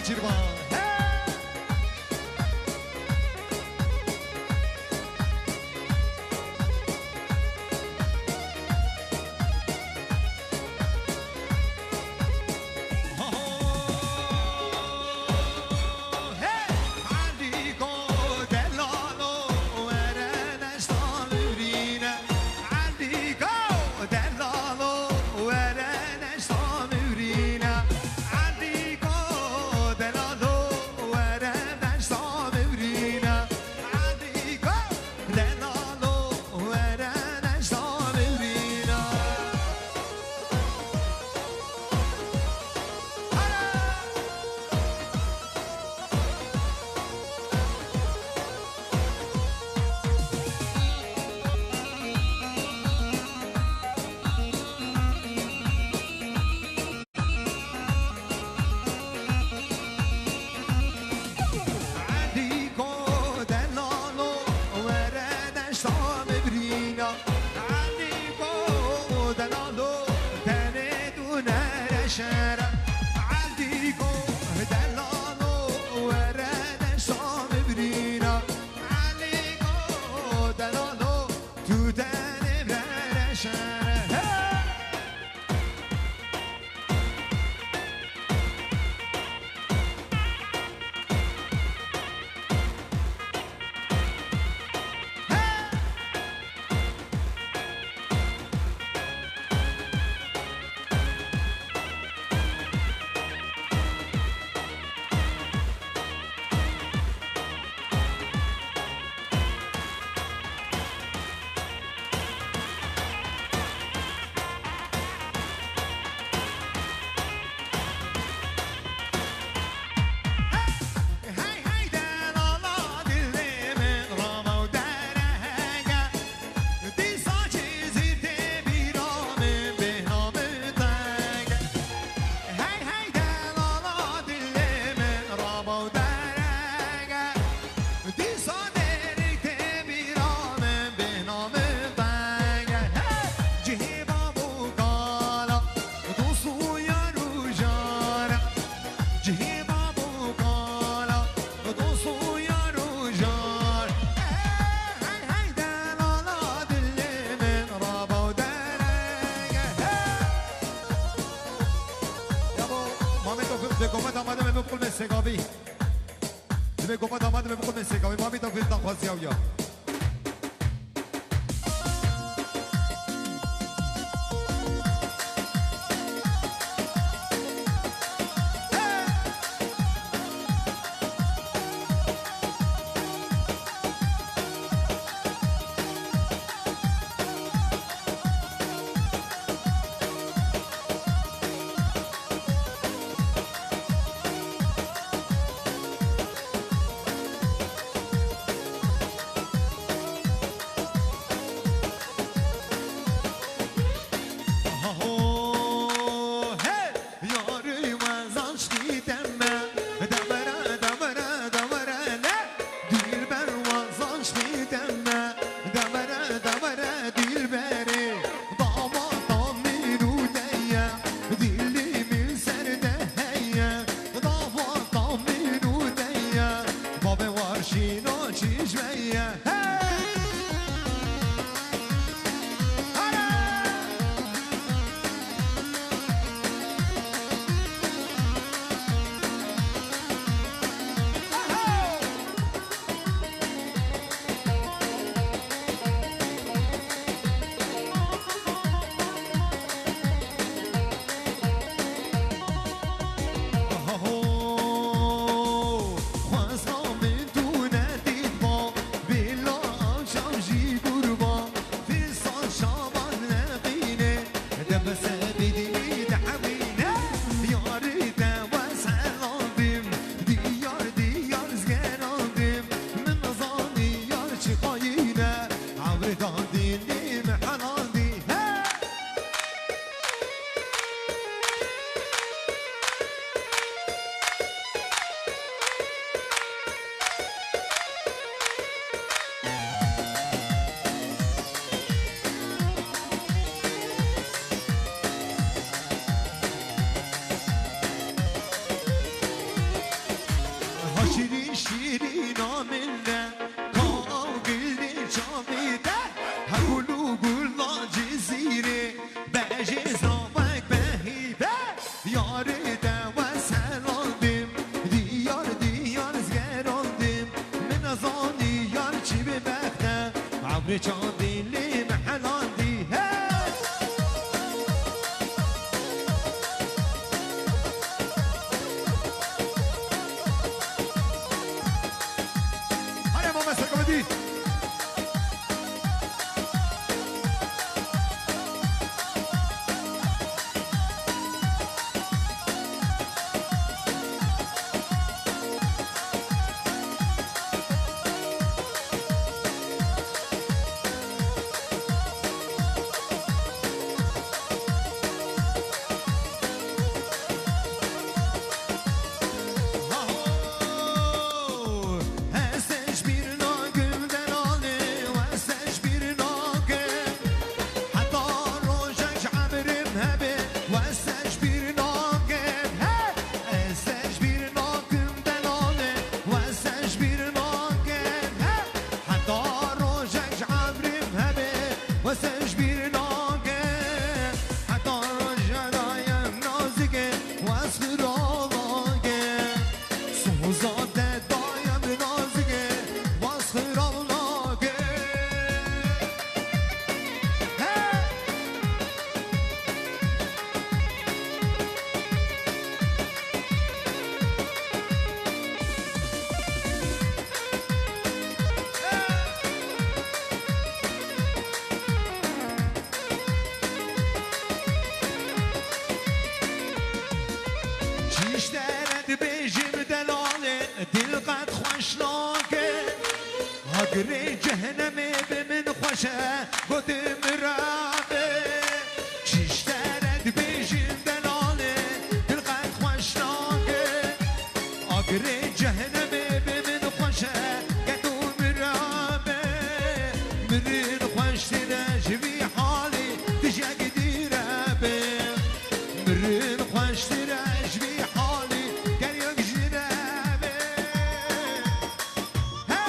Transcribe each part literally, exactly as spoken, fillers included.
Cirba. Hey! Yabo, Mamê Tofîq, dê kometa ma dime biqulme Segavî. Dime kometa ma dime biqulme Segavî. Mamê Tofîq daxwaziya wî ya. Dibêjim delalê dil qet xweş nake. Agirê cehenemê bi min xweş e, gotim mirabe. Çiştere dibêjim delalê dil qet xweş nake. Agirê cehenemê bi min xweş e, ke tu mirabe. Mirin xweştir e ji vî halî tijek dîre be. Mirin xweştir e ji vî halî geriyek jire be. He!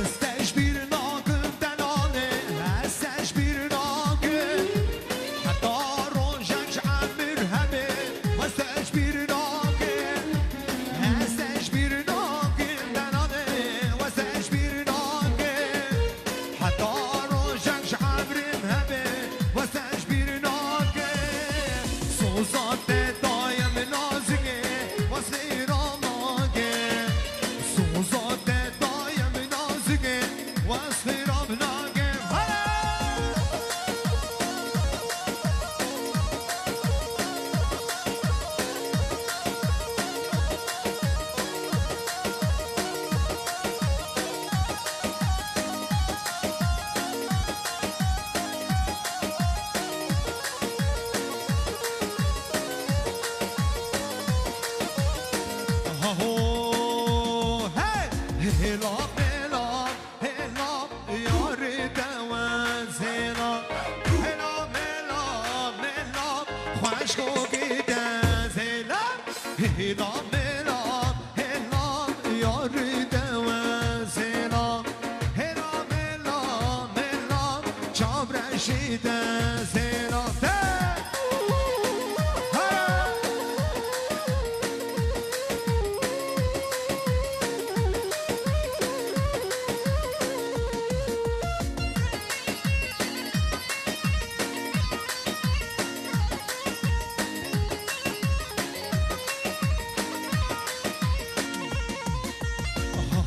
Ez te ji bîr nakim delalê, ez te ji bîr nakim. Heta rojek ji emir hebe, ez te ji bîr nakim. Ez te ji bîr nakim delalê, ez te ji bîr nakim. Heta rojek ji emrim hebe, ez te ji bîr nakim. Soza te daye min nazikê, ez xêra nake. Soza te daye min nazikê, ez xêra nake. Hele! Haho, hey! Hêla, hêla, hêla, yarê te wez hêla. Hêla, hêla, hêla, xweşko gide zêla. Hêla, hêla, hêla, yarê te wez hêla. Hêla, hêla, hêla, çavreşî te zêla. Te! Hey!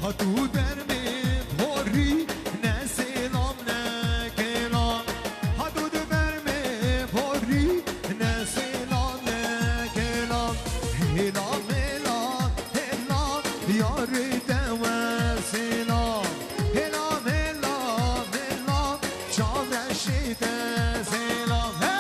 Hatu dermê porî ne sêlam ne kelam. Hatu dermê porî ne sêlam ne kelam. Hêlam, hêlam, hêlam, yarê te wez hêlam. Hêlam, hêlam, hêlam, çavreşî te zêlam. Hey!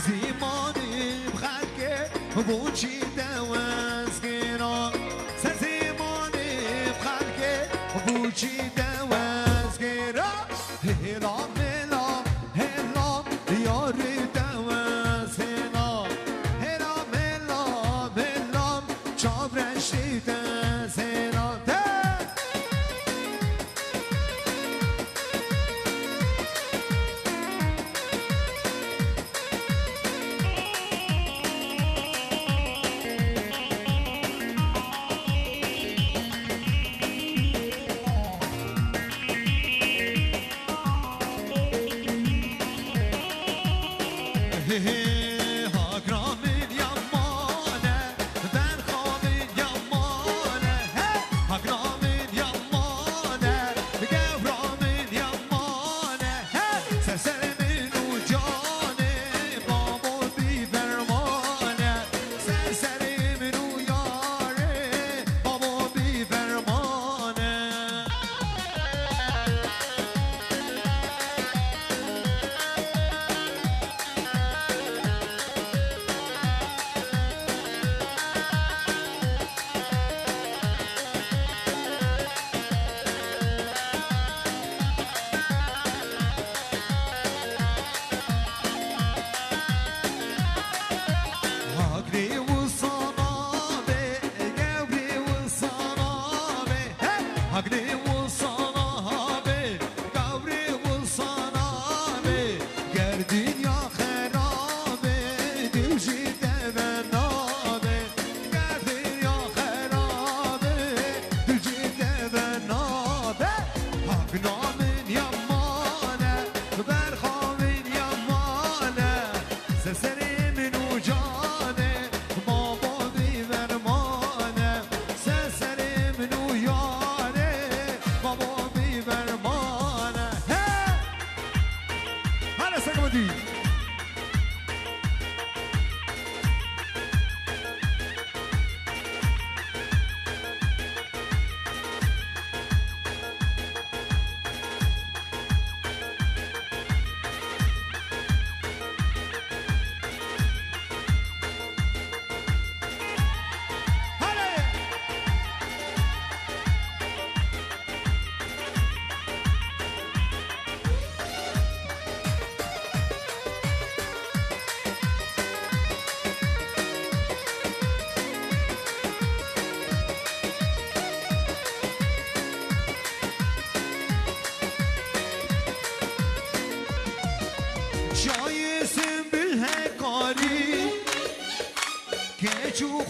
Zimanê xelkê Boçî te wez gêra, ser zimanê xelkê, boçî te wez gêra. Hêla, hêla, hêla, yarê te wez hêla. Hêla, hêla, hêla, çavreşî te zêra. Te!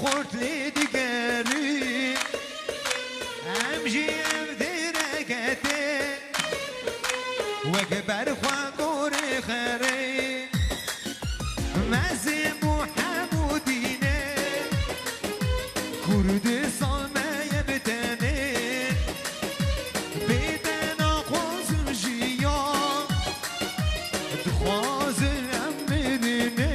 Qurt lê digerî, em jî ev dêreke tê, wek berxwe gorê xerê. Mezin bû hemû dînê, Kurdistan me ye bi tenê. Bê te naxwazim jiyan, dixwazin em mirinê.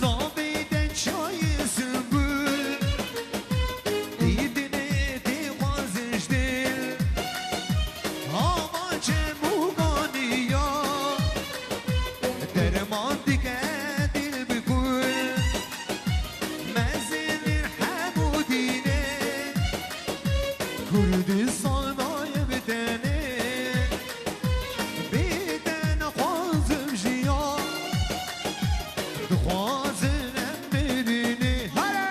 Navê te çayê Simbul, dîtinê tê xwazin ji dil. Hava çemûganiya, derman dike dil bi kul. Mezin hemû dînê, Kurdistan naye bi tenê. Bê te naxwazim jiyan, dixwazin em mirinê. Hare!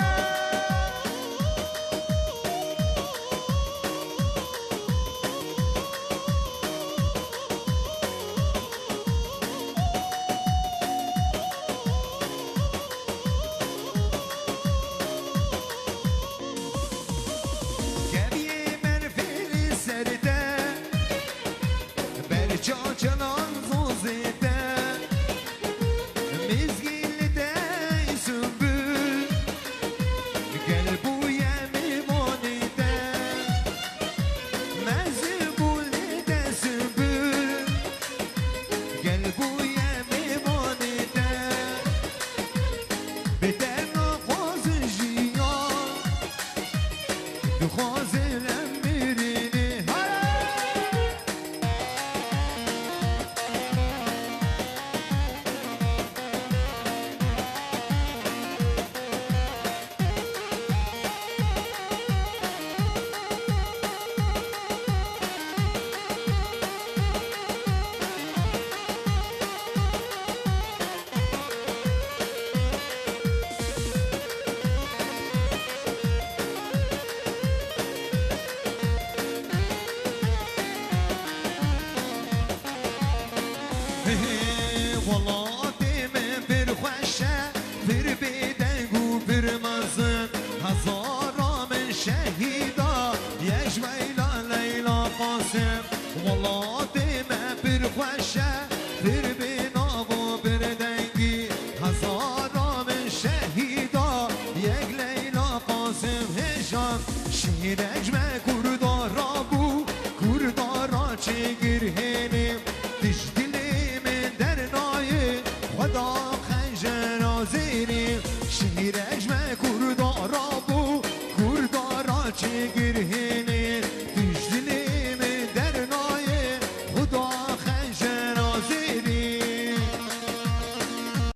Keviyê merfê li ser te, berça çilan zozê te, mizgîn li te ey Simbul, gel bûye mêvanê te, mezin bû li te Simbul, gel bûye mêvanê te. Bi te naxwazin jiyan, dixwazin em mirinê. Hare! Welatê min pir xweş e, pir bêdeng û pir mezin. Hezara min şehîda, yek ji weyla Leyla Qasim. Welatê me pir xweş e, pir bênav û pir dengî. Hezara min şehîda, yek Leyla Qasim hêjan. Şîrek ji me Kurda rabû, Kurda ra çêkir hênê. Tij dilê min dernayê, xweda xenjera zêrê. Şîrek ji me Kurda rabû, Kurda ra çêkir hênê.